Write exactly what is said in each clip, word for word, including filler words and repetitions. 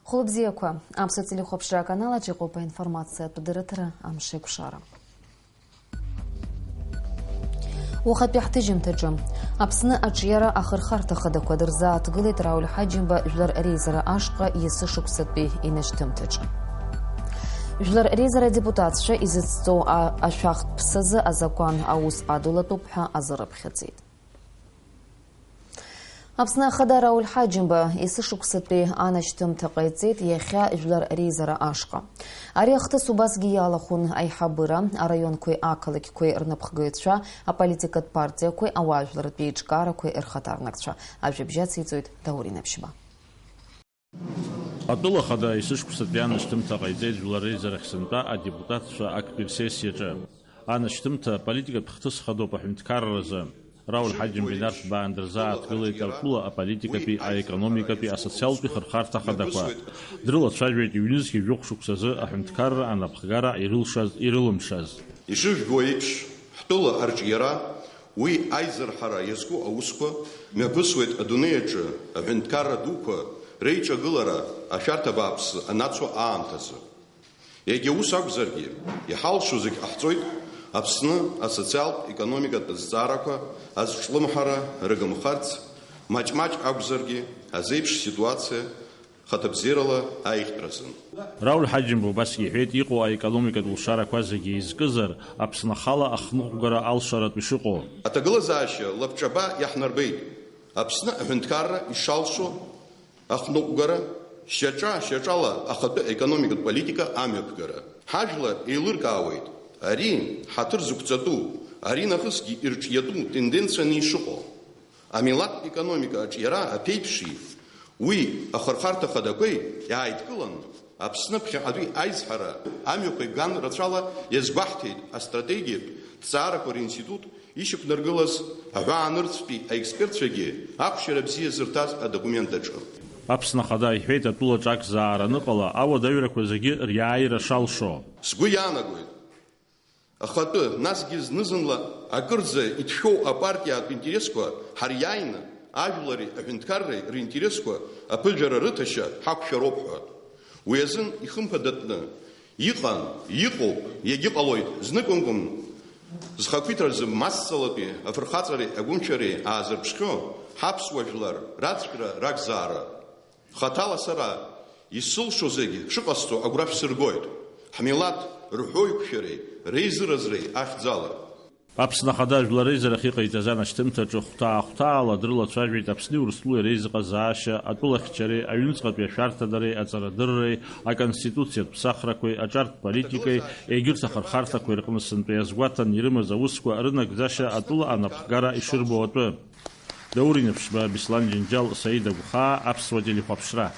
Хәылбзиақәа, Аԥсуа телехәаԥшра аканал аҿы иҟоуп аинформациатә дырраҭара Амшеикәшара. Уахатәи ҳҭыжьымҭаҿы. Аԥсны аҿиара ахырхарҭа хадақәа дырзааҭгылеит Рауль Ҳаџьымба жәлар реизара ашҟа есышықәсатәи инашьҭымҭаҿы. Жәлар реизара адепутатцәа изыцҵоу а-, ашәахтә ԥсазы азакәан аус адулатәуп ҳәа азырыԥхьаӡеит. Аԥсны Ахада Рауль Ҳаџьымба есышықәсатәи анашьҭымҭа ҟаиҵеит иахьа жәлар реизара ашҟа. Ари ахҭыс убасгьы иалахәын аиҳабыра, араионқәеи ақалақьқәеи рнапхгаҩцәа, аполитикатә партиақәеи ауаажәларратә еиҿкаарақәеи рхаҭарнакцәа. Ажәабжь ациҵоит Даур Инаԥшьба. Атәыла Ахада есышықәсатәи анашьҭымҭа ҟаиҵеит Жәлар реизарахь сынтәа адепутатцәа актәи рсессиаҿы. Анашьҭымҭа аполитикатә хҭыс хадоуп аҳәынҭқарразы. Рауль Ҳаџьымба инарҭбаан дырзааҭгылеит атәыла аполитикатәи, аекономикатәи, асоциалтәи хырхарҭа хадақәа. Дрылацәажәеит ҩнызқьи жәохә шықәсазы аҳәынҭқарра анапхгара ирылшаз, ирылымшаз. Ишыжәбо еиԥш, ҳтәыла арҿиара, уи аизырҳара иазку аусқәа мҩаԥысуеит адунеи аҿы аҳәынҭқарра дуқәа реиҿагылара ашәарҭа бааԥсы анацу аамҭазы. Егьа ус акәзаргьы, иҳалшо зегь ҟаҳҵоит Аԥсны асоциалтә-економикатә азҵаарақәа азҿлымҳара рыгымхарц, маҷ-маҷ акәзаргьы, азеиԥш ситуациа хаҭабзиарала аиӷьтәразын. Рауль Ҳаџьымба убасгьы иҳәеит, иҟоу аекономикатә лшарақәа зегьы еизкызар, Аԥсны ахала ахныҟәгара алшаратә ишыҟоу. Аҭагылазаашьа лабҿаба иаҳнарбеит Аԥсны аҳәынҭқарра ишалшо ахныҟәгара, шьаҿа-шьаҿала ахатәы економикатә политика амҩаԥгара. Ҳажәлар еилыркаауеит ари ҳаҭыр зықәҵатәу, ари нахысгьы ирҿиатәу тенденцианы ишыҟоу. Амилаҭтә економика аҿиара аԥеиԥши, уи ахырхарҭа хадақәеи иааидкыланы, Аԥсны ԥхьаҟатәи аизҳара амҩақәа иган рацәала иазгәаҳҭеит астратегиатә ҭҵаарақәа ринститут ишьақәнаргылаз аҳәаанырцәтәи аекспертцәагьы ахәшьара бзиа зырҭаз адокумент аҿы. Аԥсны Ахада иҳәеит, атәылаҿы акзаара аныҟала, ауадаҩрақәа зегьы риааира шалшо. Сгәы иаанагоит, ахатәы, насгьы зны-зынла акырӡа иҭшәоу апартиатә интересқәа ҳариааины, ажәлари аҳәынҭқарреи ринтересқәа аԥыжәара рыҭашьа ҳақәшәароуп ҳәа. Уи азын ихымԥадатәны иҟан, иҟоуп, иагьыҟалоит, зныкымкәан зхақәиҭразы массалатәи афырхаҵареи агәымшәареи аазырԥшхьоу ҳаԥсуа жәлар рацәгьара ракзаара. Хаҭала сара исылшо зегь шыҟасҵо агәра шәсыргоит, ҳмилаҭ рҳәоиқәшәареи реизыразреи ахьӡала. Аԥсны Ахада Жәлар реизарахь иҟаиҵаз анашьҭымҭаҿы хәҭаа-хәҭаала дрылацәажәеит Аԥсни Урыстәылеи реизыҟазаашьа, атәылахьчареи, аҩныҵҟатәи ашәарҭадареи, аҵарадырреи, аконституциатә ԥсахрақәеи, аҿартә политикеи, егьырҭ ахырхарҭақәеи рҟны сынтәа иазгәаҭан ирымаз аусқәа рынагӡашьа атәыла анапхгара ишырбо атәы. Даур Инаԥшьба, Беслан Џьынџьал, Саида Гәхаа, Аԥсуа телехәаԥшра.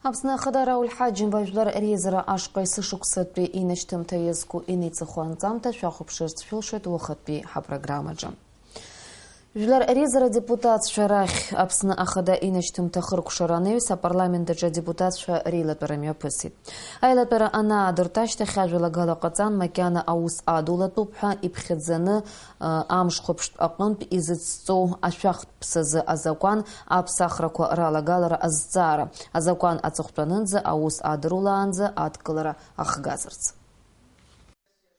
Аԥсны Ахада Рауль Ҳаџьымба жәлар реизара ашҟа есышықәсатәи инашьҭымҭа иазку инеиҵыху анҵамҭа шәахәаԥшырц шәылшоит уахатәи ҳапрограммаҿы. Жәлар реизара адепутатцәа рахь Аԥсны Ахада инашьҭымҭа ахыркәшара анаҩс апарламент аҿы адепутатцәа реилатәара мҩаԥысит. Аилатәара анаадырт ашьҭахь ажәалагала ҟаҵан, макьана аус адулатәуп ҳәа иԥхьаӡаны, амшхәаԥштә аҟынтә изыцҵоу ашәахтә ԥсазы азакәан аԥсахрақәа ралагалара азҵаара, азакәан аҵыхәтәанынӡа аус адырулаанӡа адкылара ахгазарц.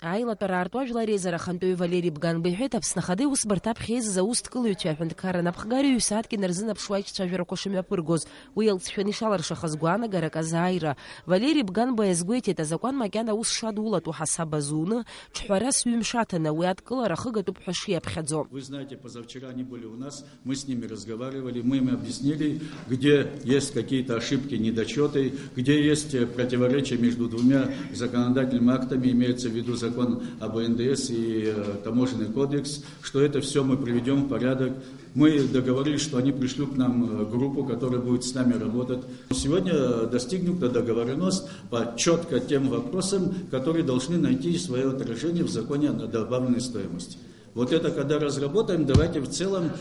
Аилатәара аартуа жәлар реизара ахантәаҩы Валери Бганба иҳәеит, Аԥсны Ахада иусбарҭа аԥхьа еизаз аусҭкылаҩцәеи аҳәынҭқарра анапхгареи ҩ-сааҭк инарзынаԥшуа аиҿцәажәарақәа шымҩаԥыргоз. Уи иалҵшәаны ишалыршахаз гәаанагарак азааира. Валери Бганба иазгәеиҭеит, азакәан макьана аус шадулатәу ҳасаб азуны, ҽҳәарас ҩымш аҭаны, уи адкылара ахыгатәуп ҳәа шиаԥхьаӡо. Вы знаете, позавчера они были у нас, мы с ними разговаривали, мы им объяснили, где есть какие-то ошибки, недочёты, где есть, э, противоречия между двумя законодательными актами, имеется в виду закон об Н Д С и, э, таможенный кодекс, что это всё мы приведём в порядок. Мы договорились, что они пришлют нам, э, группу, которая будет с нами работать. Сегодня достигнута договорённость по чётко тем вопросам, которые должны найти своё отражение в законе о добавленной стоимости. Вот это когда разработаем, давайте в целом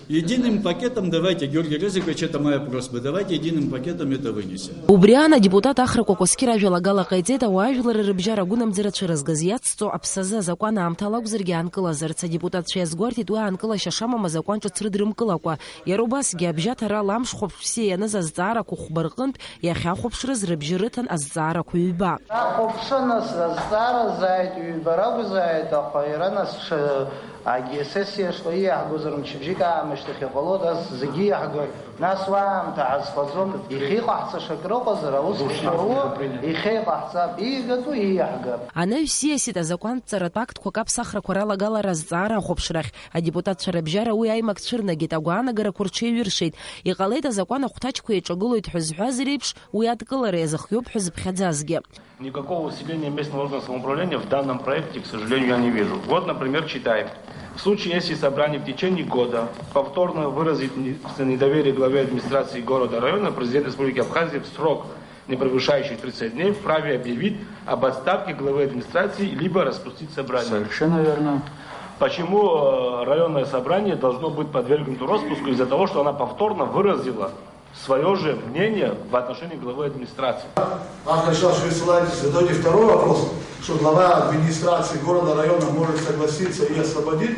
единым пакетом, давайте, Георгий Резикович, это моя просьба, давайте единым пакетом это вынесем. Убри аан адепутат Ахрақәа Кәасқьыр ажәалагала ҟаиҵеит, ауаажәларра рыбжьара агәынамӡара цәырызгаз иацҵо аԥсазы азакәан аамҭала акәзаргьы аанкылазарц. Адепутатцәа иазгәарҭеит уи аанкылашьа шамам азакәан ҿыц рыдрымкылакәа. Иара убасгьы абжьаҭарала амш хәаԥшь бзиа ианыз азҵаарақәа хәба рҟынтә иахьахәаԥшрыз рыбжьы рыҭан азҵаарақәа ҩба. Ахәаԥшыназ азҵаара зааит, ҩба ракәзааит, аха иара нас ҽа-, агьи асессиа шҟа ииаҳгозар, мчыбжьык аамышьҭахь иҟало, нас зегьы иаҳгоит. Нас уа аамҭа ҳазхаӡом, ихы иҟаҳҵаша акрыҟазар, аус злоу ихы иҟаҳҵап, иигатәу ииаҳгап. Анаҩс ииасит азакәантә ҵаратә актқәак аԥсахрақәа ралагалара азҵаара ахәаԥшрахь. Адепутатцәа рыбжьара уи аимак цәырнагеит, агәаанагарақәа рҽеиҩыршеит. Иҟалеит, азакәан ахәҭаҷқәа еиҿагылоит ҳәа зҳәаз реиԥш, уи адкылара иазыхиоуп ҳәа зыԥхьаӡазгьы. Никакого усиления местного органа самоуправления в данном проекте, к сожалению, я не вижу. Вот, например, читаем. В случае, если собрание в течение года повторно выразит не-, недоверие главе администрации города, района, президент Республики Абхазия в срок, не превышающий тридцать дней, вправе объявить об отставке главы администрации либо распустить собрание. Совершенно верно. Почему, э, районное собрание должно быть подвергнуто распуску из-за того, что она повторно выразила свое же мнение в отношении главы администрации? Ах, Александр Вячеславович, задайте второй вопрос, что глава администрации города, района может согласиться и освободить,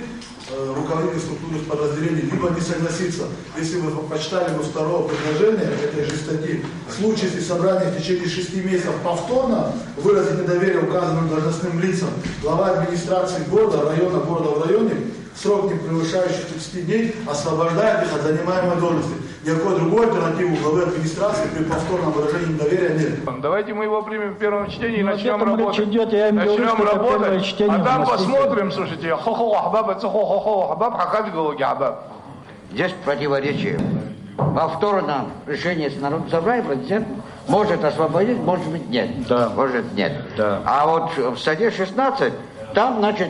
э, руководителей структурных подразделений, либо не согласиться. Если вы почитали бы второе предложение этой же статьи, в случае, если собрание в течение шести месяцев повторно выразит недоверие указанным должностным лицам, глава администрации города, района, города в районе, срок, не превышающий тридцати дней, освобождает их от занимаемой должности. Никакой другой альтернативы у главы администрации при повторном выражении недоверия нет. Давайте мы его примем в первом чтении и начнём работать. Ну, о чём речь идёт? Я им говорю, что это первое чтение. Начнём работать, а там посмотрим, слушайте, хо-хо, ахбаб, это хо-хо-хо, ахбаб, хакадгологи, ахбаб. Здесь противоречие. Повторно решение с народным собранием президент может освободить, может быть, нет. Да. Может, нет. Да. А вот в статье шестнадцать, там, значит,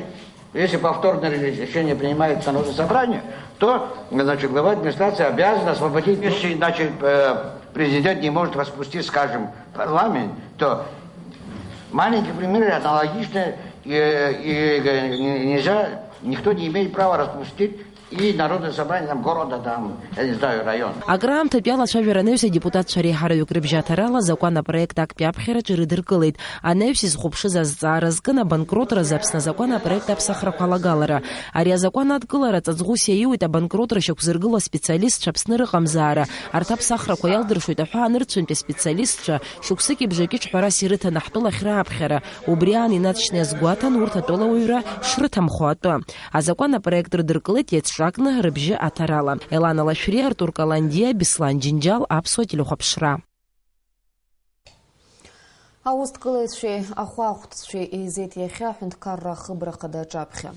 если повторное решение принимается Народным собранием, то, значит, глава администрации обязан освободить. Если, значит, э, президент не может распустить, скажем, парламент, то маленький пример аналогичный, и, и, и нельзя, никто не имеет права распустить и Народное собрание там города, там, я не знаю, район. Акраамҭатә иалацәажәара анаҩс адепутатцәа реиҳараҩык рыбжьаҭарала азакәан апроект актәи аԥхьараҿы ирыдыркылеит. Анаҩс изхәаԥшыз азҵаара зкын абанкротразы Аԥсны азакәан апроект аԥсахрақәа алагалара. Ари азакәан адкылара ҵаҵӷәыс иаиуеит абанкротра шьақәзыргыло аспециалистцәа Аԥсны рыҟамзаара. Арҭ аԥсахрақәа иалдыршоит аҳәаа анырцәынтә аспециалистцәа шықәсыки бжаки ҿҳәарас ирыҭан аҳтәыла ахьраԥхьара. Убри аан инаҵшьны иазгәаҭан урҭ атәылауаҩра шрыҭамхо атәы. Азакәан апроект рыдыркылеит еицҿакны рыбжьы аҭарала. Елана Лашәриа, Артур Каландиа, Беслан Џьынџьал, Аԥсуа телехәаԥшра. Аусҭкылаҩцәеи ахәаахәҭцәеи еизеит иахьа аҳәынҭқарра ахыбра хада аҿаԥхьа.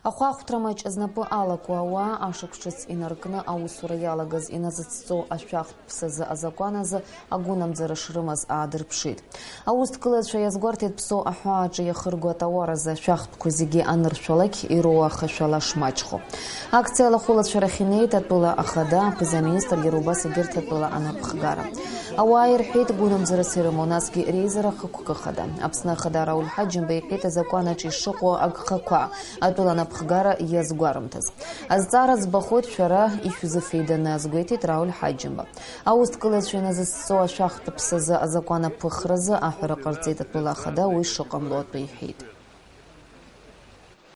Ахәаахәҭра маҷ знапы алаку ауаа ашықәс ҿыц инаркны аусура иалагаз иназыцҵо ашәахтә ԥсазы азакәан азы агәынамӡара шрымаз аадырԥшит. Аусҭкылаҩцәа иазгәарҭеит, Ԥсоу аҳәааҿы иахырго атауар азы ашәахтәқәа зегьы аныршәалак ироуа ахашәала шмаҷхо. Акциа алахәылацәа рахь инеит атәыла ахада, аԥыза-министргьы, убас егьырҭ атәыла анапхгара. Ауаа ирҳәеит, гәынамӡарас ирымоу, насгьы реизара хықәкы хада. Аԥсны Ахада Рауль Ҳаџьымба иҳәеит азакәан аҿы ишыҟоу агхақәа, атәыла анапхгара иазгәарымҭаз. Азҵаара ӡбахоит шәара ишәзыфеиданы, азгәеиҭеит Рауль Ҳаџьымба. Аусҭкылаҩцәа иназыцҵо ашәахтә ԥсазы азакәан аԥыхразы аҳәара ҟарҵеит атәыла ахада, уи шыҟамло атәы иҳәеит.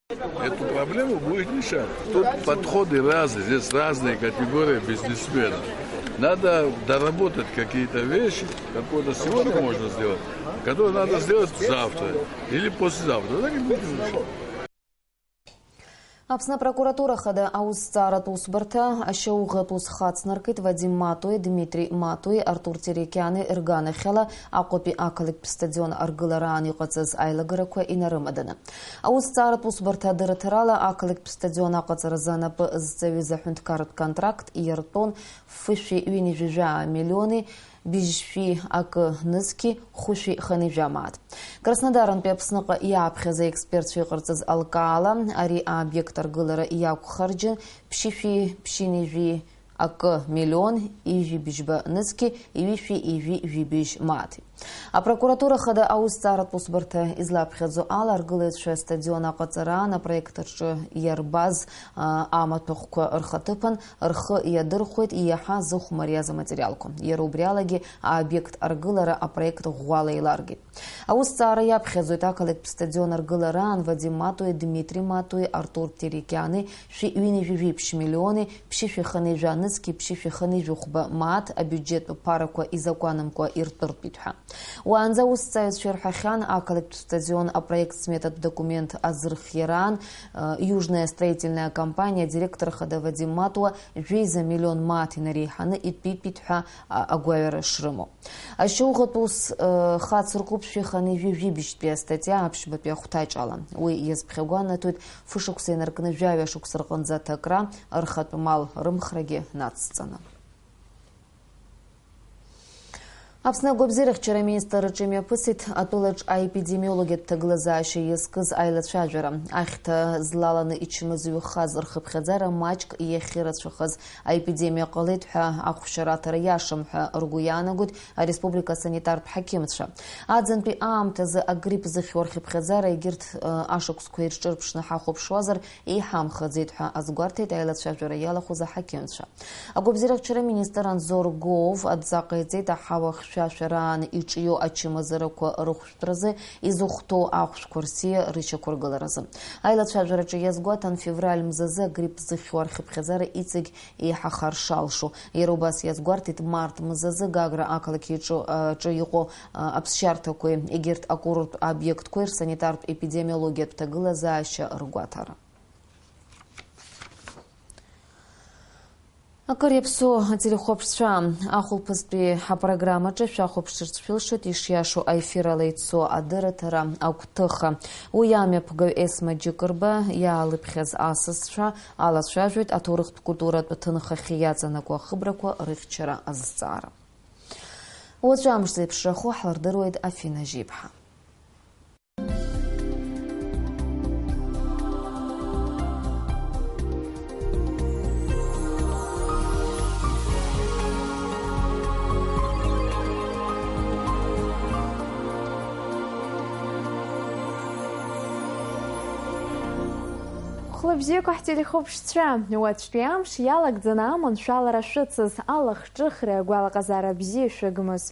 Эту проблему будет решать. Тут подходы разные, здесь разные категории бизнесменов. Надо доработать какие-то вещи, какой-то сегодня можно сделать, которые надо сделать завтра или послезавтра. Так и будет решать. Аԥсны апрокуратура хада аусҭҵааратә усбарҭа ашьауӷатә ус хацнаркит Вадим Матуи, Дмитри Матуи, Артур Терекиани рганахьала Аҟәатәи ақалақьтә стадион аргылараан иҟаҵаз аилагарақәа инарымаданы. Аусҭҵааратә усбарҭа адырраҭарала ақалақьтә стадион аҟаҵаразы анапы зҵаҩыз аҳәынҭқарратә контракт иартәон фышәи ҩынҩажәи жәаа миллиони быжьшәи акы нызқьи хәышәи хынҩажәа мааҭ. Краснодарантәи Аԥсныҟа иааԥхьаз аекспертцәа иҟарҵаз алкаала, ари аобиект аргылара иақәхарџьын ԥшьышәи ԥшьынҩажәи акы миллион ижәибжьба нызқьи ҩышәи ижәи жәибжь мааҭи. Апрокуратура хада аусҭҵааратә усбарҭа излаԥхьаӡо ала, аргылаҩцәа астадион аҟаҵараан апроект аҿы иарбаз, а, амаҭәахәқәа рхаҭыԥан рхы иадырхәеит иаҳа зыхә мариаз аматериалқәа. Иара убри алагьы аобиект аргылара апроект ӷәӷәала еиларгеит. Аусҭҵаара иаԥхьаӡоит ақалақьтә стадион аргылараан Вадим Матуи, Дмитри Матуи, Артур Терекиани шәи ҩынҩажәи жәиԥшь миллиони ԥшьышәи хынҩажәи нызқьи ԥшьышәи хынҩажәи хәба мааҭ абиуџьеттә ԥарақәа изакәанымкәа иртәыртәит ҳәа. Уаанӡа аусҭҵааҩцәа ирҳәахьан, ақалақьтә стадион апроект сметатә документ азырхиараан, э, Южная строительная компания адиректор хада Вадим Матуа жәеиза миллион мааҭ инареиҳаны итәитәит ҳәа, а, агәаҩара шрымоу. Ашьоуӷатә ус, э, хацыркуп шәи хынҩажәи жәибжьтәи астатиа аԥшьбатәи ахәҭаҷ ала. Уи иазԥхьагәанаҭоит фышықәса инаркны жәаҩа шықәса рҟынӡа аҭакра, рхатә мал рымхрагьы нацҵаны. Аԥсны агәабзиарахьчара аминистрраҿы имҩаԥысит атәылаҿ аепидемиологиатә ҭагылазаашьа иазкыз аилацәажәара. Ахьҭа злаланы ичмазаҩхаз рхыԥхьаӡара маҷк иахьырацәахаз аепидемиа ҟалеит ҳәа ахәшьара аҭара иашам ҳәа ргәы иаанагоит ареспублика асанитартә ҳақьымцәа. Аӡынтәи аамҭазы агрипп зыхьуа рхыԥхьаӡара егьырҭ, ы, ашықәсқәа ирҿырԥшны ҳахәаԥшуазар, еиҳамхаӡеит ҳәа азгәарҭеит аилацәажәара иалахәыз аҳақьымцәа. Агәабзиарахьчара министр Анзор Гов адҵа ҟаиҵеит аҳауа хьшәашәараан иҿио ачымазарақәа рыхәшәтәразы изыхәҭоу ахәшәқәа рсиа рышьақәыргыларазы. Аилацәажәараҿы иазгәаҭан, февраль мзазы агрипп зыхьуа рхыԥхьаӡара иҵегь еиҳахар шалшо. Иара убас иазгәарҭеит март мзазы Гагра ақалақь иҿы, аҿы иҟоу, а, аԥсшьарҭақәеи егьырҭ акурорттә обиектқәеи рсанитартә епидемиологиатә ҭагылазаашьа ргәаҭара. Акыр иаԥсоу ателехәаԥшцәа, ахәылԥазтәи ҳапрограммаҿы шәахәаԥшырц шәылшоит ишиашоу аефир ала ицо адырраҭара агәҭыха. Уи амҩаԥгаҩ Есма Џьыкырба иаалыԥхьаз асасцәа алацәажәоит аҭоурыхтә культуратә ҭынхахьы иаҵанакуа ахыбрақәа рыхьчара азҵаара. Уаҵәы амш зеиԥшрахо ҳлырдыруеит Афина Жьиԥҳа. Хәлыбзиақәа ҳтелехәаԥшцәа, уаҵәтәи амш иалагӡаны аманшәалара шәыцыз, алахҿыхреи агәалаҟазаара бзиа шәыгмыз.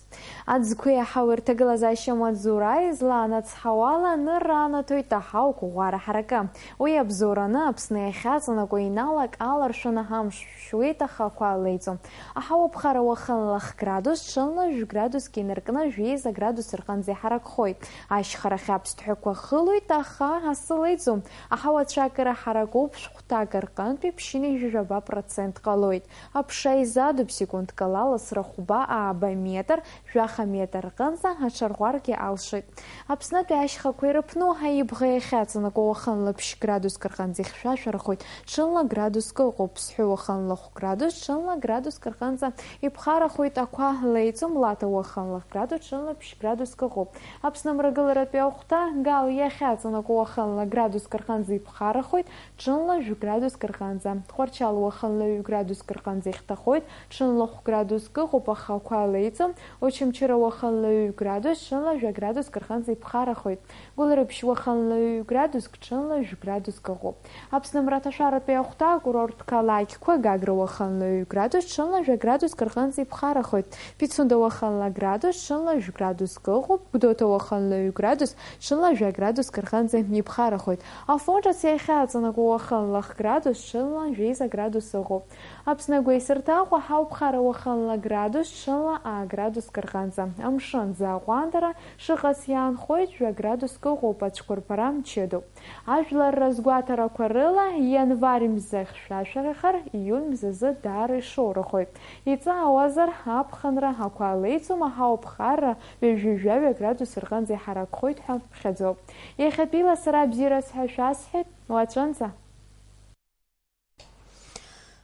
Аӡқәеи аҳауеи рҭагылазаашьа маҵзура излаанацҳауала анырра анаҭоит аҳауа қәыӷәӷәара ҳаракы. Уи абзоураны Аԥсны иахьаҵанакуа иналак аларшәаны амш шәуеит ахақәа леиҵо. Аҳауа ԥхара уахынла х-градус, ҽынла жәградуск инаркны жәеиза градус рҟынӡа иҳаракхоит. Ашьхарахь аԥсҭҳәақәа хылоит, аха асы леиӡом. Аҳауа ацәакыра ҳаракуп, шәҟәҭак рҟынтәи ԥшьынҩажәи жәаба процент ҟалоит. Аԥша изадуп, секундк ала ласра хәба ааба метр, жәаха метр рҟынӡа аҽарӷәӷәаргьы алшоит. Аԥснытәи ашьхақәа ирыԥну аибӷа иахьаҵанакуа уахынла ԥшь градуск рҟынӡа ихьшәашәарахоит, ҽынла градуск ыҟоуп, ԥсҳәы уахынла хә градус, ҽынла градуск рҟынӡа иԥхарахоит, ақәа леиӡом, лаҭа уахынла х градус, ҽынла ԥшь градуск ыҟоуп. Аԥсны амрагыларатәи ахәҭа Гал иахьаҵанакуа уахынла градуск рҟынӡа иԥхарахоит, ҽынла жәградуск рҟынӡа. Тҟәарчал уахынла ҩ градуск рҟынӡа ихьҭахоит, ҽынла хә градуск ыҟоуп, аха ақәа леиӡом. Очамчыра уахынла ҩ градус, ҽынла жәа градуск рҟынӡа иԥхарахоит. Гәылрыԥшь уахынла ҩ градуск, ҽынла жәа градуск ыҟоуп. Аԥсны амраҭашәаратәи ахәҭа акурорттә қалақьқәа Гагра уахынла ҩ градус, ҽынла жәа градуск рҟынӡа иԥхарахоит. Пицунда уахынла градус, ҽынла жәа градуск ыҟоуп. Гәдоуҭа уахынла ҩ градус, ҽынла жәа градуск рҟынӡа иԥхарахоит. Афон ҿыц иахьаҵанакуа уахынла х градус, ҽынла жәеиза градус ыҟоуп. Аԥсны агәеисырҭаҟәа ҳауԥхара уахынла градус, ҽынла аа градуск рҟынӡа. Амшын ӡы аҟәандара шыҟаз иаанхоит, жәа градуск ыҟоуп, ацәқәырԥара мчыдоуп. Ажәлар разгәаҭарақәа рыла, ианвар мза хьшәашәарахар, июнь мзазы даара ишоурахоит. Иҵаауазар, аԥхынра ақәа леиӡом, аҳауа ԥхарра ҩажәи жәаҩа градус рҟынӡа иҳаракхоит ҳәа ԥхьаӡоуп. Иахьатәиала сара бзиарас ҳәа шәасҳәеит, уаҵәынӡа.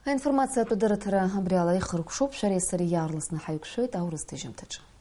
Аинформациатә дырраҭара абри ала ихыркәшоуп, шәареи сареи иаарласны ҳаиқәшәоит аурыс ҭыжьымҭаҿы.